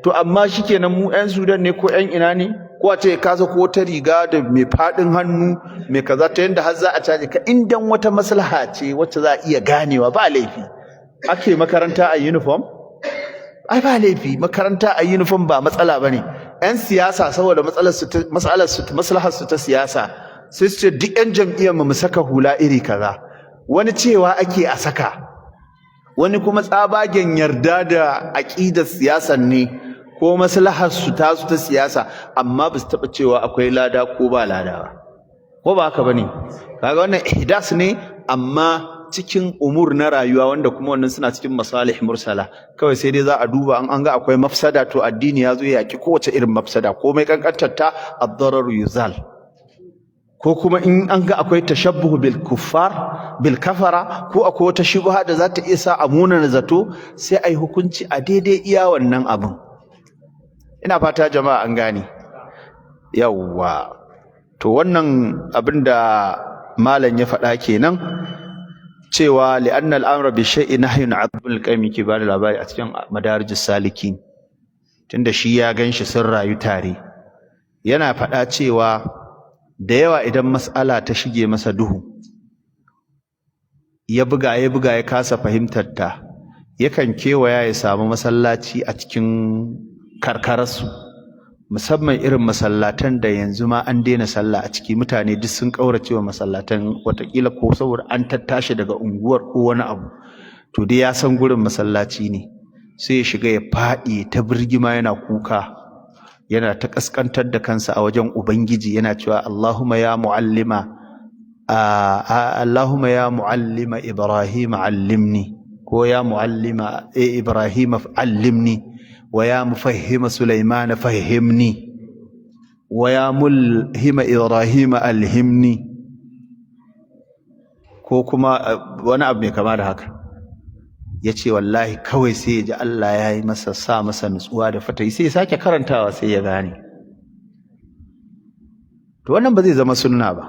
To, amma shikenan, mu ‘yan Sudan ne ko ‘yan ina ne, ko a ce ka ko wata riga da mai faɗin hannu, mai kaza, ta yanda har za a caje ka, in dan wata maslaha ce wacce za a iya ganewa, ba laifi. Ake makaranta a uniform, ai ba laifi. Makaranta a uniform ba matsala bane. ‘Yan siyasa, saboda matsalar su ta matsalar su maslahar su ta siyasa, sai su ce duk ‘yan jam'iyyar mu mu saka hula iri kaza. Wani cewa ake a saka, wani kuma tsabagen yarda da aƙidar siyasar ne ko maslahar su ta su ta siyasa, amma ba su taɓa cewa akwai lada ko ba lada ba. Ko ba haka bane? Kaga wannan ihdas ne, amma cikin umur na rayuwa, wanda kuma wannan suna cikin masalih mursala. Kawai sai dai za a duba an ga akwai mafsada, to addini ya zo ya yaki kowace irin mafsada, komai kankantar ta, ad-dararu yuzal. Ko kuma in an ga akwai tashabbuh bil kuffar, bil kafara, ko akwai wata shubha da za ta iya sa a munana zato, sai ai hukunci a daidai iya wannan abin. Ina fata jama'a an gane. Yawwa, to wannan abin da malam ya faɗa kenan, cewa li'anna al'amra bi shay'in nahyun. Abdul Qayyim ke bada labari a cikin Madarijus Salikin, tunda shi ya ganshi sun rayu tare, yana faɗa cewa da yawa idan mas'ala ta shige masa duhu, ya buga ya buga ya kasa fahimtar ta, yakan kewaya ya samu masallaci a cikin karkararsu, musamman irin masallatan da yanzu ma an daina sallah a ciki, mutane duk sun ƙaurace wa masallatan, watakila ko saboda an tattashi daga unguwar ko wani abu. To dai ya san gurin masallaci ne, sai ya shiga ya faɗi ta birgima, yana kuka, yana ta ƙasƙantar da kansa a wajen Ubangiji, yana cewa Allahumma ya mu'allima, Allahumma ya mu'allima Ibrahim allimni, ko ya mu'allima Ibrahim allimni, wa ya mufahhima Sulaiman fahimni, wa ya mulhima Ibrahim alhimni, ko kuma wani abu mai kama da haka. Ya ce wallahi kawai sai ya ji Allah ya yi masa, sa masa nutsuwa da fatayi, sai ya sake karantawa, sai ya gane. To wannan ba zai zama sunna ba.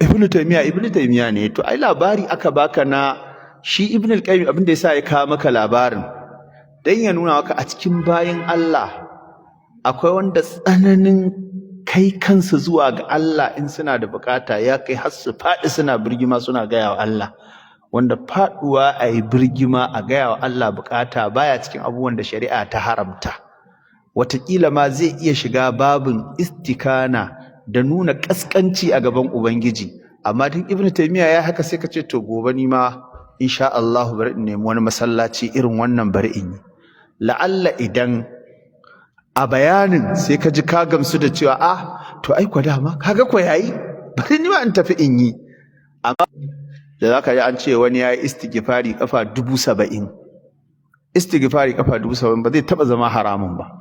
Ibnu Taymiya, Ibnu Taymiya ne. To ai labari aka baka na shi Ibnu al-Qayyim, abin da yasa ya kawo maka labarin, dan ya nuna maka a cikin bayin Allah akwai wanda tsananin kai kansu zuwa ga Allah in suna da bukata ya kai har su faɗi suna birgima suna gaya wa Allah, wanda faɗuwa a yi birgima a gaya wa Allah bukata baya cikin abubuwan da shari'a ta haramta. Wataƙila ma zai iya shiga babin istikana da nuna ƙasƙanci a gaban Ubangiji. Amma tun Ibn Taymiyyah ya haka, sai ka ce to gobe ni ma insha Allah bari in nemi wani masallaci irin wannan, bari in yi. La'alla idan a bayanin sai ka ji ka gamsu da cewa ah, to ai kwa dama kaga ko yayi, bari ni ma in tafi in yi. Amma da zaka ji an ce wani yayi istighfari kafa 70,000, istighfari kafa 70,000 ba zai taba zama haramun ba.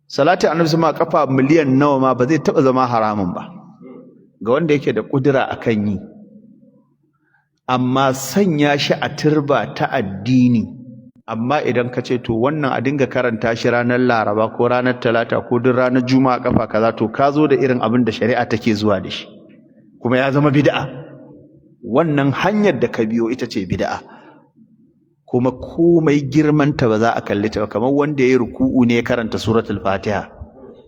Salati Annabi sama kafa miliyan nawa ma ba zai taba zama haramun ba ga wanda yake da kudura akan yi. Amma sanya shi a turba ta addini, amma idan ka ce to wannan a dinga karanta shi ranar Laraba ko ranar Talata ko duk ranar Juma'a kafa kaza, to ka zo da irin abin da shari'a take zuwa da shi, kuma ya zama bid'a. Wannan hanyar da ka biyo ita ce bid'a, kuma komai girmanta ba za a kalli ta ba. Kamar wanda ya yi ruku'u ne ya karanta Suratul Fatiha.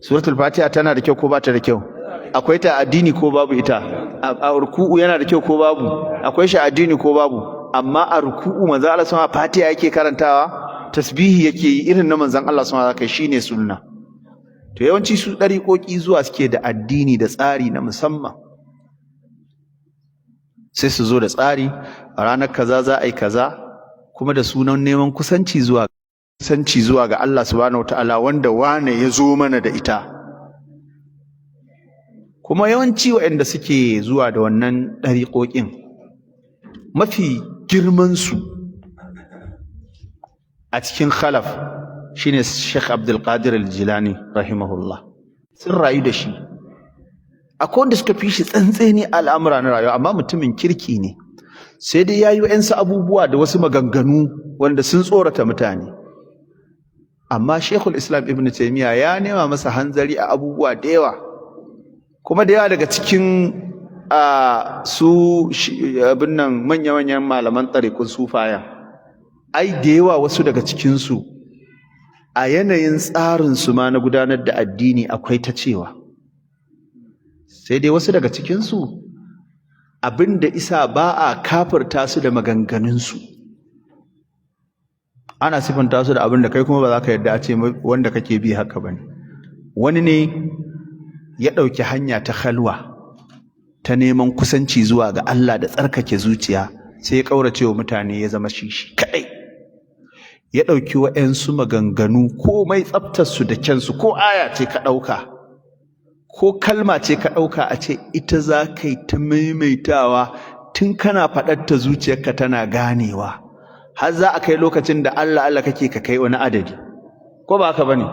Suratul Fatiha tana da kyau ko ba ta da kyau? Akwai ta addini ko babu ita? A ruku'u yana da kyau ko babu? Akwai shi addini ko babu? Amma a ruku'u manzo Allah sama Fatiha yake karantawa? Tasbihi yake yi irin na manzon Allah sama kai, shine sunna. To yawanci su ɗariƙoƙi zuwa suke da addini da tsari na musamman, sai su zo da tsari, a ranar kaza za a yi kaza, kuma da sunan neman kusanci zuwa ga Allah subhanahu wataala, wanda wane ya zo mana da ita. Kuma yawanci waɗanda suke zuwa da wannan ɗariƙoƙin, mafi girmansu a cikin khalaf shine Sheikh Abdul Qadir Al-Jilani rahimahullah. Sun rayu da shi. Akwai wanda suka fi shi tsantseni al'amura na rayuwa, amma mutumin kirki ne, sai dai yayi wa'ansu abubuwa da wasu maganganu wanda sun tsorata mutane. Amma Sheikhul Islam Ibn Taymiyyah ya nema masa hanzari a abubuwa da yawa, kuma da yawa daga cikin su abin nan manya-manyan malaman ɗariƙun sufaya, ai da yawa wasu daga cikinsu a yanayin tsarinsu ma na gudanar da addini akwai ta cewa. Sai dai wasu daga cikinsu, abin da isa ba a kafirta su da maganganunsu, ana sifanta su da abin da kai kuma ba za ka yarda a ce wanda kake bi haka bane. Wani ne ya ɗauki hanya ta khalwa, ta neman kusanci zuwa ga Allah da tsarkake zuciya, sai ya ƙaurace wa mutane, ya zama shi shi kaɗai. Ya ɗauki wa'yansu maganganu, komai tsaftarsu da kyansu, ko aya ce ka ɗauka ko kalma ce ka ɗauka, a ce ita za ka yi ta maimaitawa Tun kana faɗar ta zuciyarka tana ganewa, har za a kai lokacin da Allah Allah kake ka kai wani adadi, ko ba haka bane?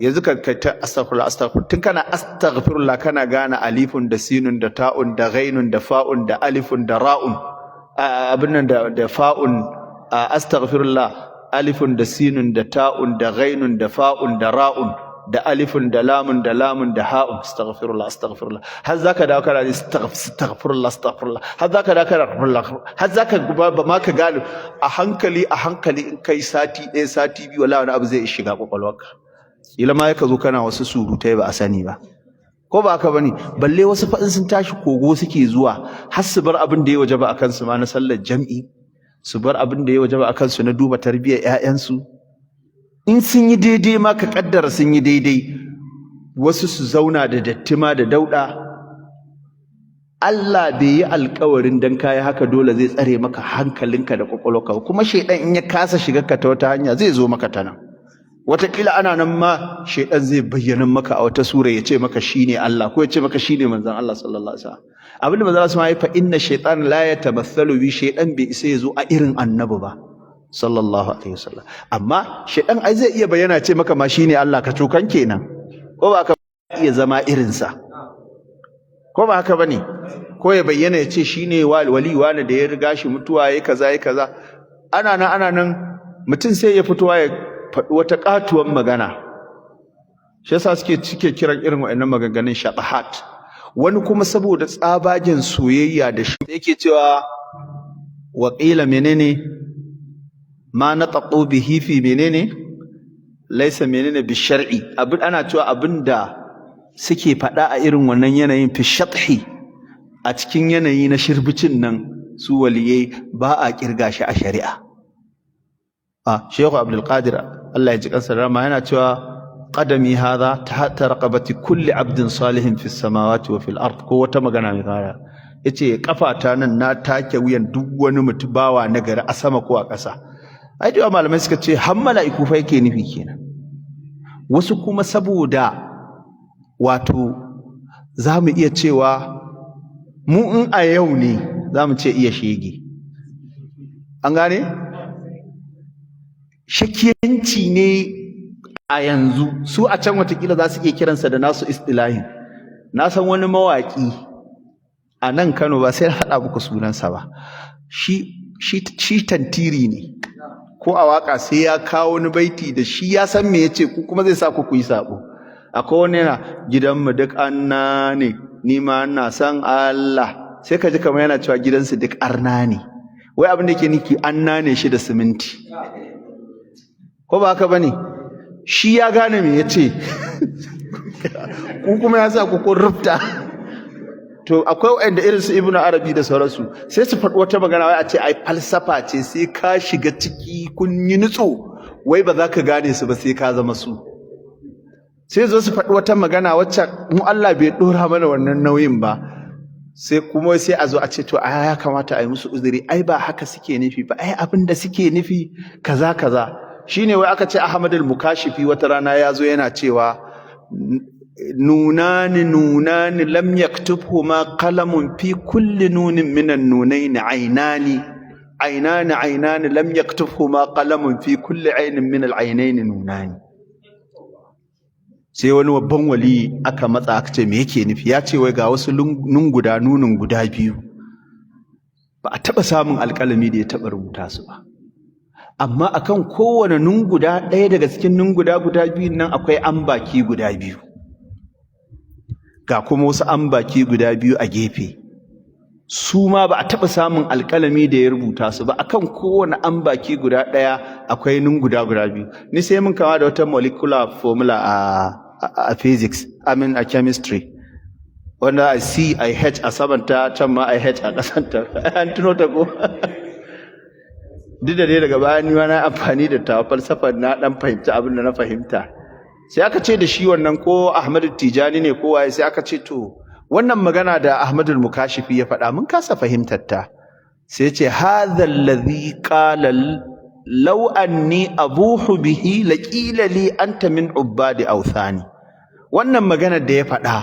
Yanzu ka ta astaghfirullah, astaghfirullah, tun kana astaghfirullah kana gane alifun da sinun da ta'un da ghainun da fa'un da alifun da ra'un, abin nan da fa'un, astaghfirullah, alifun da sinun da ta'un da ghainun da fa'un da ra'un da alifun da lamun da lamun da ha'un, astaghfirullah, astaghfirullah, har zaka dawo kana astaghfirullah, astaghfirullah, har zaka dawo kana astaghfirullah, har zaka ba ma ka gane. A hankali a hankali, in kai sati ɗaya, sati 2, wallahi wani abu zai shiga kwakwalwarka. Kila ma ka zo kana wasu surutai ba a sani ba, ko ba haka bane? Balle wasu fa in sun tashi kogo suke zuwa, har su bar abin da ya wajaba akan su ma na sallar jam'i, su bar abin da ya wajaba akan su na duba tarbiyyar ƴaƴansu. In sun yi daidai ma, ka kaddara sun yi daidai, wasu su zauna da datti ma da dauɗa. Allah bai yi alkawarin dan kayi haka dole zai tsare maka hankalinka da kwakwalwarka. Kuma shaidan in ya kasa shigar ka ta wata hanya, zai zo maka ta nan. Wataƙila ana nan ma shaidan zai bayyana maka a wata sura, ya ce maka shine Allah, ko ya ce maka shine manzon Allah sallallahu alaihi wasallam. Abinda manzon Allah ya fa inna shaytan la yatamathalu bi, shaidan bai isa ya zo a irin annabi ba sallallahu alaihi wasallam. Amma shaidan ai zai iya bayyana ce maka ma shine Allah ka cokan kenan, ko ba ka iya zama irinsa, ko ba haka bane? Ko ya bayyana ya ce shine wali wani da ya riga shi mutuwa, yayi kaza, yayi kaza. Ana nan, ana nan, mutum sai ya fitowa ya faɗi wata katuwan magana. Shi yasa suke cike kiran irin wa'annan maganganun shabahat. Wani kuma saboda tsabagen soyayya da shi yake cewa wa qila menene ma nataqu bihi fi menene laysa menene bi shar'i. Abin ana cewa abinda suke faɗa a irin wannan yanayin, fi shathi, a cikin yanayi na shirbicin nan, su waliyai ba a kirga shi a shari'a. A Shehu Abdul Qadir, Allah ya ji kansa rama, yana cewa qadami hadha tahta raqabati kulli abdin salihin fis samawati wa fil ard, ko wata magana mai kaya. Yace kafata nan na take wuyan duk wani mutum bawa na gari a sama ko a ƙasa. Ai da malamai suka ce har mala'iku fa yake nufi kenan. Wasu kuma saboda wato za mu iya cewa mu in a yau ne za mu ce iya shege, an gane shakiyanci ne a yanzu. Su a can watakila za su iya kiransa da nasu istilahin. Na san wani mawaƙi a nan Kano, ba sai na haɗa muku sunansa ba. Shi tantiri ne, ko a waka sai ya kawo wani baiti da shi ya san me yace, ku kuma zai sa ku yi sabo. Akwai wani yana gidanmu duk anna ne, ni ma ina san Allah. Sai ka ji kamar yana cewa gidansu duk arna ne. Wai abin da yake niki anna ne shi da siminti, ko ba haka bane? Shi ya gane me yace, ku kuma ya sa ku kun rufta. To akwai wanda irin su Ibnu Arabi da sauransu, sai su faɗi wata magana, wai a ce ai falsafa ce, sai ka shiga ciki kun yi nutso, wai ba za ka gane su ba sai ka zama su. Sai zo su faɗi wata magana wacce mu Allah bai ɗora mana wannan nauyin ba, sai kuma sai a zo a ce to ai ya kamata a yi musu uzuri, ai ba haka suke nufi ba, ai abin da suke nufi kaza kaza. Shine wai aka ce Ahmad al-Mukashifi wata rana ya zo yana cewa nunani nunani lam yaktubhuma qalamun, fi kulli nunin minan nunaini aynani, aynani aynani lam yaktubhuma qalamun, fi kulli aynin min al-aynaini nunani. Sai wani babban wali aka matsa aka ce me yake nufi? Ya ce wai ga wasu nun guda nunin guda biyu, ba a taɓa samun alƙalami da ya taɓa rubuta su ba, amma akan kowane nun guda ɗaya daga cikin nun guda guda biyun nan akwai ambaki guda biyu, ga kuma wasu ambaki guda biyu a gefe, su ma ba a taɓa samun alƙalami da ya rubuta su ba. Akan kowane ambaki guda ɗaya akwai nun guda guda biyu. Ni sai mun kama da wata molecular formula a physics, I mean a chemistry, wanda a C I H a samanta, can ma I H a ƙasanta. An tuno ta ko? Duk da dai daga baya ni ma na amfani da ta falsafar, na dan fahimci abin da na fahimta. Sai aka ce da shi wannan ko Ahmadu Tijani ne ko waye, sai aka ce to wannan magana da Ahmadul Mukashifi ya faɗa mun kasa fahimtar ta. Sai ce hadha alladhi qala law anni abuhu bihi laqila li anta min ubbadi awthani. Wannan magana da ya faɗa,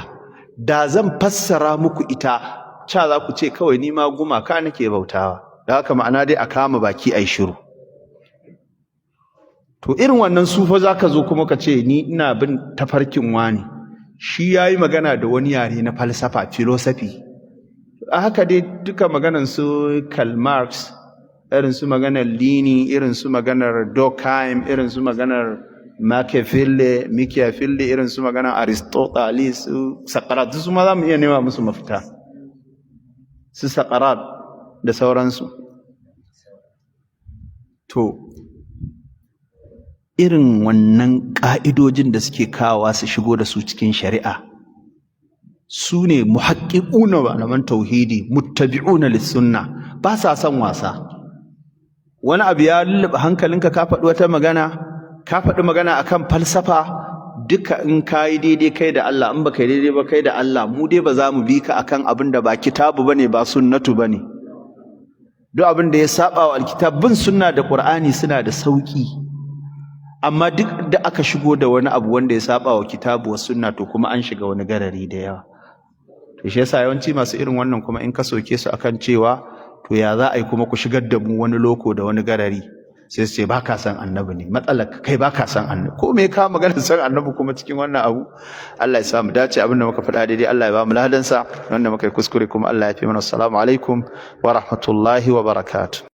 da zan fassara muku ita Ca za ku ce kawai ni ma gumaka nake bautawa. Da haka ma'ana dai a kama baki ai shiru. To irin wannan sufa za ka zo kuma ka ce ni ina bin tafarkin wani, shi ya yi magana da wani yare na falsafa, philosophy. A haka dai duka maganan su Karl Marx, irin su maganar Lenin, irin su maganar Durkheim, irin su maganar Machiavelli, irin su maganar Aristotle, su Socrates, su ma za mu iya nema musu mafita, su Socrates da sauransu. To irin wannan ƙa'idojin da suke kawowa su shigo da su cikin shari'a, su ne muhaqqiquna, malaman tauhidi, muttabi'una lis-sunna, ba sa son wasa. Wani abu ya lulluɓe hankalinka, ka faɗi wata magana, ka faɗi magana akan falsafa duka. In ka yi daidai, kai da Allah. In baka yi daidai ba, kai da Allah. Mu dai ba za mu bi ka akan abin da ba kitabu bane, ba sunnatu bane. Duk abin da ya saba wa alkitab, bin sunna da Qur'ani suna da sauki, amma duk da aka shigo da wani abu wanda ya saba wa kitabu wa sunna, to kuma an shiga wani garari da yawa. To shi yasa yawanci masu irin wannan kuma, in ka soke su akan cewa to ya za a yi kuma ku shigar da mu wani loko da wani garari, sai su ce ba ka san Annabi ne matsalar kai, ba ka san Annabi. Ko me ka magana san Annabi kuma cikin wannan abu? Allah ya sa mu dace. Abin da muka faɗa daidai, Allah ya ba mu ladansa. Wanda muka yi kuskure kuma, Allah ya fi mana. Assalamu alaikum wa rahmatullahi wa barakatuh.